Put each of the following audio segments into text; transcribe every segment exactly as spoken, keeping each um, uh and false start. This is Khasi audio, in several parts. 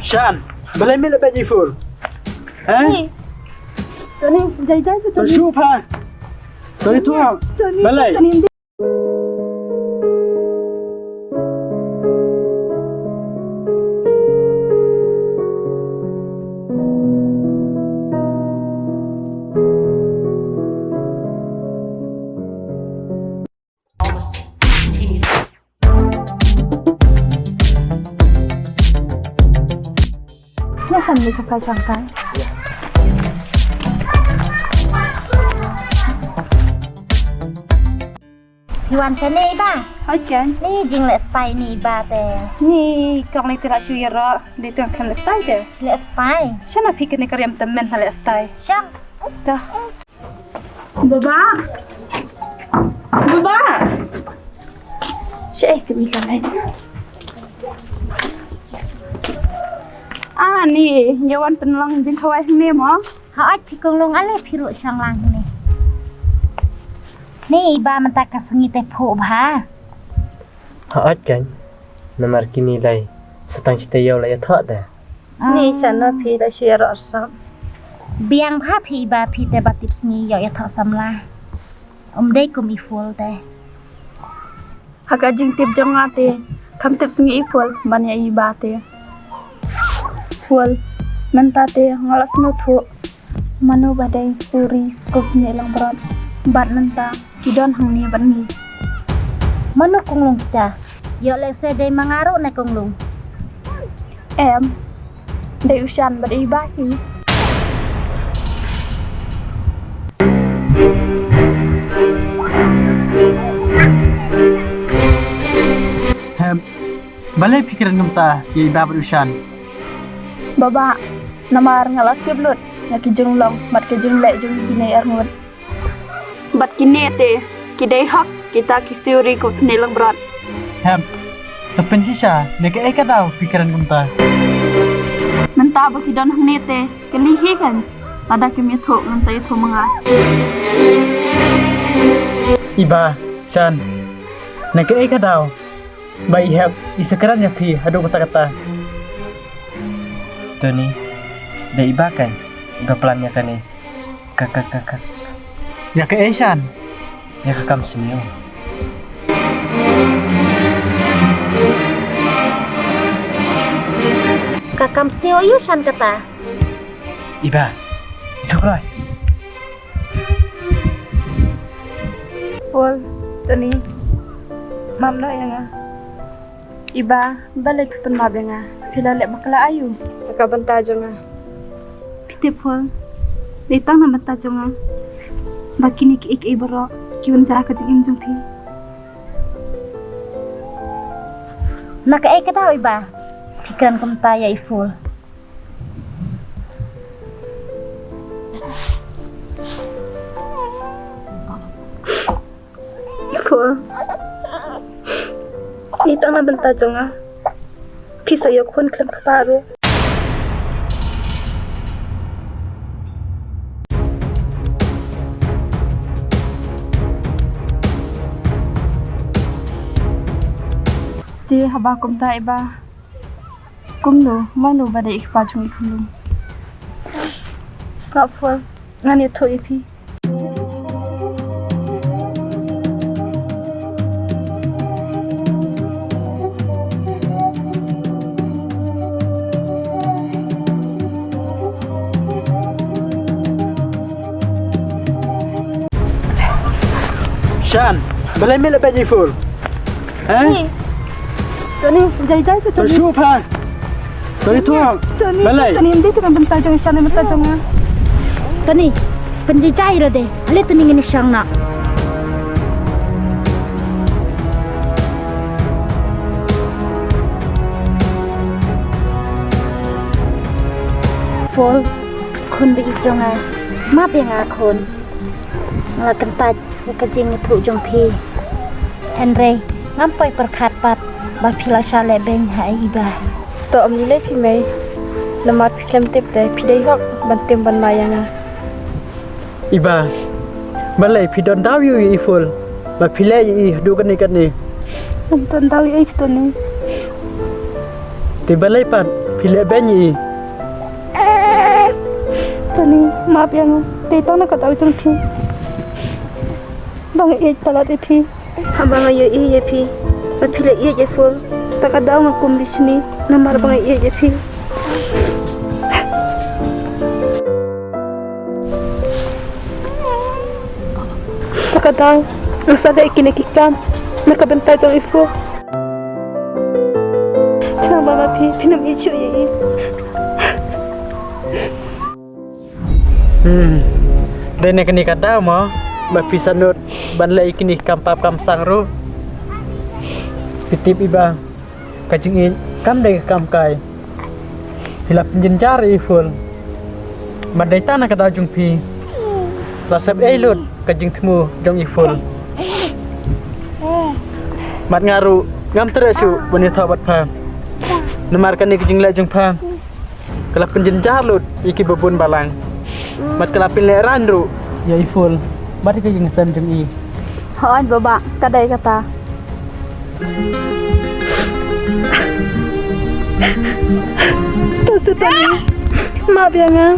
Shan, balei me la peit ïa i Ful? Eh? Tony, jai jai tu Tony. Shu pha. Tony tu. Tony, balei? Tony, Ïa, san ni ka kai chang kai. Ïa wan te ne i Bah. Hoi ken. Ni jingleh stai ni i Bah te. Ni kong ni te la shu ïaroh, ni te kan leh stai te. Leh stai. Shano phi kane ka riam temen ha leh stai. Shang. Dah. Baba. Baba. Sha ïa kane ka lai. Ah, ni, ïa wan pynlong jingkhawai hangne mo. Hooid phi Konglung, ale phi ruh shong lang hangne. Ni i Bah mynta ka sngi te phuh bha. Hooid kan. Namar kine lai sa tang shi taïew la ïathoh te. Ni shano phi la shu ïaroh sop. Biang bha phi i Bah phi te ba tip sngi ïoh ïathoh samla. Um dei kum i Ful te. Ha ka jingtip jong nga te, kam tip sngi i Ful ban ïa i Bah te. Ful, mynta te nga la sngewthuh. Mano ba dei Suri, Kusni Langbrot. Bad mynta ki don hangne bad ngi. Mano Konglung kita? Ïoh lehse dei ma nga ruh ne Konglung. Em. Dei u Shan bad i Bah hi. Hem. Balei phi kren kumta ïa i Bah bad u Shan? Baba, namar nga la tip lut ïa ki jinglong bad ki jingleh jong kine arngut. Bad kine te ki dei hok kita ki Suri Kusni Langbrot. Hem. Te pynshisha, na kaei ka daw phi kren kumta? Mynta ba ki don hangne te, kylli hi kan. Lada kim ïathuh ngan sa ïathuh ma nga. I Bah, Shan. Na kaei ka daw ba i hep i sa kren ïa phi haduh katta katta? Tony, dei i Bah kan iba plan ïa kane. Ka, ka, ka, ka. Ïa kaei Shan? Ïa ka kam sniew. Ka kam sniew aïu Shan kata? I Bah, i Bah. Ful, Tony. Map noh ïa nga. I Bah, balei phi pynmap ïa nga? Phi la leh bakla aïu ha ka bynta jong nga? Phi tip Ful, dei tang na bynta jong nga ba kine kiei kiei baroh ki wan jia ha ka jingim jong phi. Na kaei ka daw i Bah phi kren kumta ïa i Ful? Ko. Ni tang na bynta jong nga. Phi sa ïoh khun khlem kpa ruh. Te haba kumta i Bah. Kumno, mano ba dei i kpa jong i Konglung? Sngap Ful, ngan ïathuh ïa phi. Shan, balei me la peit ïa i Ful? Eh? Tony, jai jai tu Tony. Shu pha. Tony tu. Tony, balei? Tony, ym dei tu na bynta jong Shan, na bynta jong nga. Tony, pynjai jai ruh de. Ale Tony ngin ïa shong noh. Ful, khun ba ïeit jong nga. Map ïa nga khun. Nga la kyntait ïa ka jingïathuh jong phi. Hynrei ngam poi pyrkhat pat ba phi la shah lehbeiñ ha i Bah. To ym lei phi mei. Namar phi khlem tip te phi dei hok ban tim ban map ïa nga. I Bah, balei phi don daw ïa i Ful ba phi leh ïa i haduh kane kane? Ngam don daw ïa i Tony. Te balei pat phi Phi leh beiñ ïa i. Tony, map ïa nga. Dei tang na ka daw jong phi ba nga ïeit palat ïa phi. Haba nga ïohi ïa phi ba phi la ïeit ïa Phul, ta ka daw nga kum bishni namar ba nga ïeit ïa phi. Ta ka daw nga sa leh kine ki kam na ka bynta jong i Phul. Khnang ba ma phi phin ym ïeit shuh ïa i. Hmm. Dei na kane ka daw mo ba phi sa nud ban leh ïa kine ki kam pap kam sang ruh. Phi tip Iba, ka jingïeit kam dei ka kam kai. Phi la pynjynjar ïa i Phul. Bad dei tang na ka daw jong phi la sep ei lut ka jingthmu jong i Phul. Bad nga ruh ngam treh shuh ban ïathoh bad pha. Namar kane ka jingleh jong pha ka la pynjynjar lut ïa kiba bun balang. Bad ka la pynlehraiñ ruh ïa i Phul bad ïa ka jingshem jong i. Hooid baba, ka dei kata. To se Tony, map ïa nga.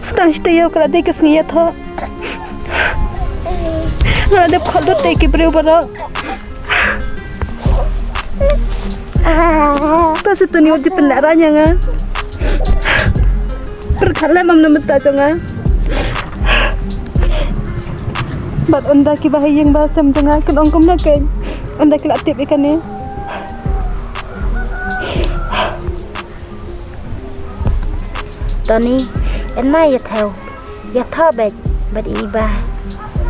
Stang shi taïew ka la dei ka sngi ïathoh. Nga la dep khot lut te ki briew baroh. Ta se Tony wat ju pynlehraiñ ïa nga. Pyrkhat lem ym na mynta jong nga. Bad ynda kiba ha ïing ba sem jong nga kin ong kumno kein ynda ki la tip ïa kane. Tony, ynda ïa thew ïa thoh bad bad i Iba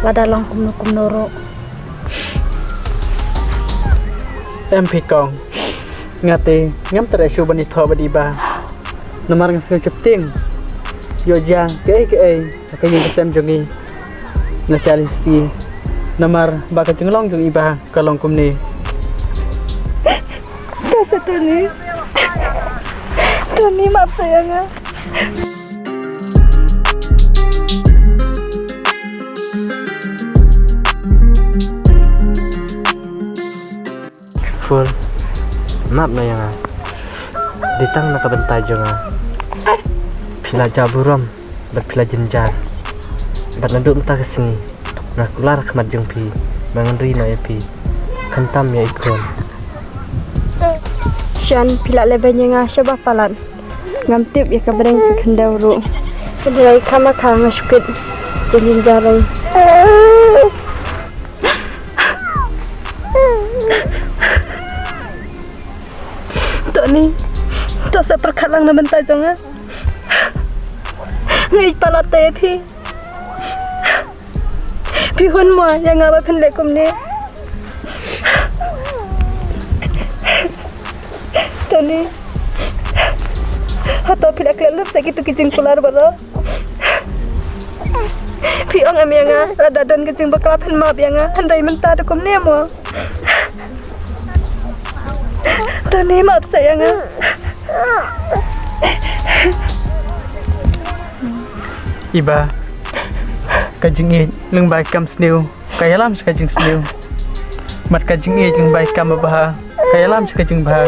lada long kumno kumno ruh. Em phi kong, nga te ngam treh shuh ban ïathoh bad i Iba. Namar nga sngew sheptieng ïoh jia kaei kaei ha ka ïing ka sem jong ngi. Na shalisi namar ba ka jinglong jong i Iba ka long kumne. Ka sa Tony. Tony map sa ïa nga. Phul, map noh ïa nga. Dei tang na ka bynta jong nga. Phi la jaw burom bad phi la jynjar. Bad naduh mynta ka sngi nga kular ha khmat jong phi ba ngan ri noh ïa phi khamtam ïa i Phul. Shan, phi la leh beiñ ïa nga shaba palat. Ngam tip ïa ka bneng ka khyndew ruh. Ka dei kama kha nga shu kit ka jynjar. Tony, to sa pyrkhat lang na bynta jong nga. Nga ïeit palat te ïa phi. Phi hun mo ïa nga ba phin leh kumne. Tony, hato phi la klet lut sa kitu ki jingkular baroh? Phi ong em ïa nga lada don ka jingbakla phin map ïa nga, hynrei mynta da kumne mo. Tony map sa ïa nga. Iba, ka jingïeit lyngba kam sniew ka ïalam sha ka jingsniew. Bad ka jingïeit lyngba kam babha ka ïalam sha ka jingbha.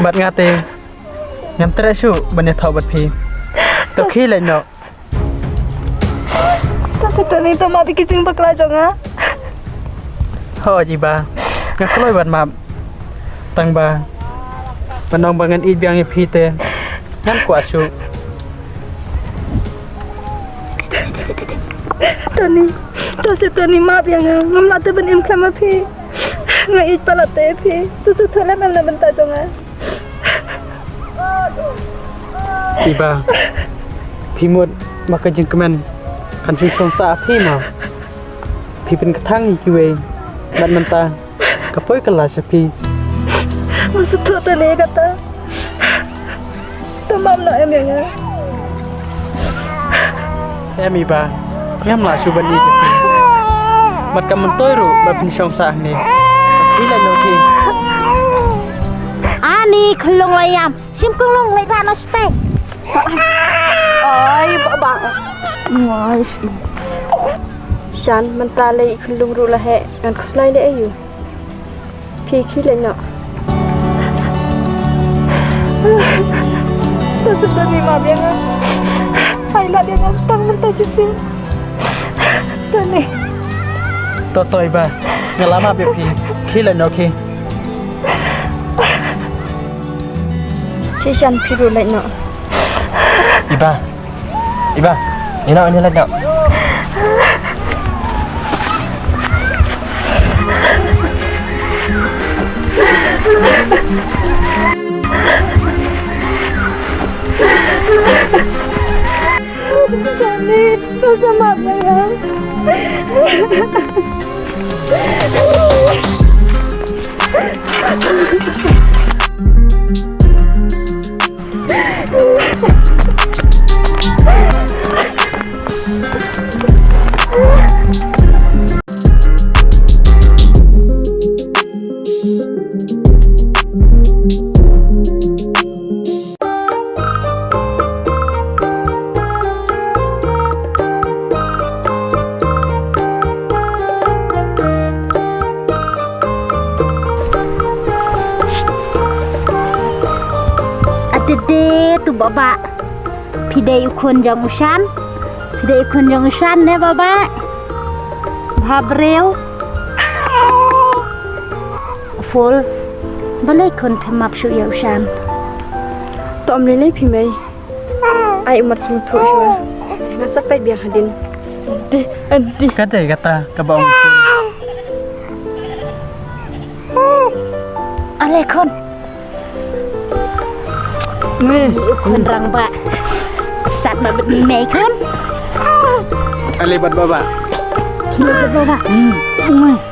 Bad nga te ngam treh shuh ban ïathoh bad phi. To khie leit noh. To sa Tony, to map ïa ki jingbakla jong nga. Hooid Iba, nga kloi ban map. Tang ba ban ong ba ngan ïeit biang ïa phi te ngan kwah shuh. Tony, to sa Tony map ïa nga, ngam lah te ban im khlem ma phi. Nga ïeit palat te ïa phi. To sa thoh lem em na bynta jong nga. Iba, phi mut ba ka jingkmen kan shu shong sah ha phi mo? Phi pynkthang ïa kiwei bad mynta ka poi ka la sha phi. Nga sngewthuh te ne kata. Te map noh em ïa nga. Em Iba, ngam lah shuh ban ïeit ïa phi. Bad kam myntoi ruh ba phin shong sah hangne. Phi leit noh ki. Ani khlung la ïam. Shim khlung leit rah noh shatei. Ai ba ba. Ngai. Shan mynta lei khlung ruh la heh ngan khuslai lei ayu. Khie, khie leit noh. To shu don i map ïa nga. Ai lad ïa nga tang mynta shisien. To ne. To to i Bah. Nga la map ïa phi. Khie leit noh khie. Shisien phi ruh leit noh. I Bah. I Bah, ïa noh, ïa noh, leit noh. Johnny, to sa map ïa nga. Adede tu Baba. Phi dei u khun jong u Shan. Phi dei u khun jong u Shan ne Baba. Bha briew. Full. Balei khun phi map shuh ïa u Shan. To ym lei lei phi mei. Ai u mat sngewthuh shuwa. Nga sa peit biang hadien. Dih, dih. Ka dei kata kaba ong khun. Ale khun. Ni u khun rangbah. Sat ma bad mei khun. Ale bad Baba. Ale bad Baba. Hmm.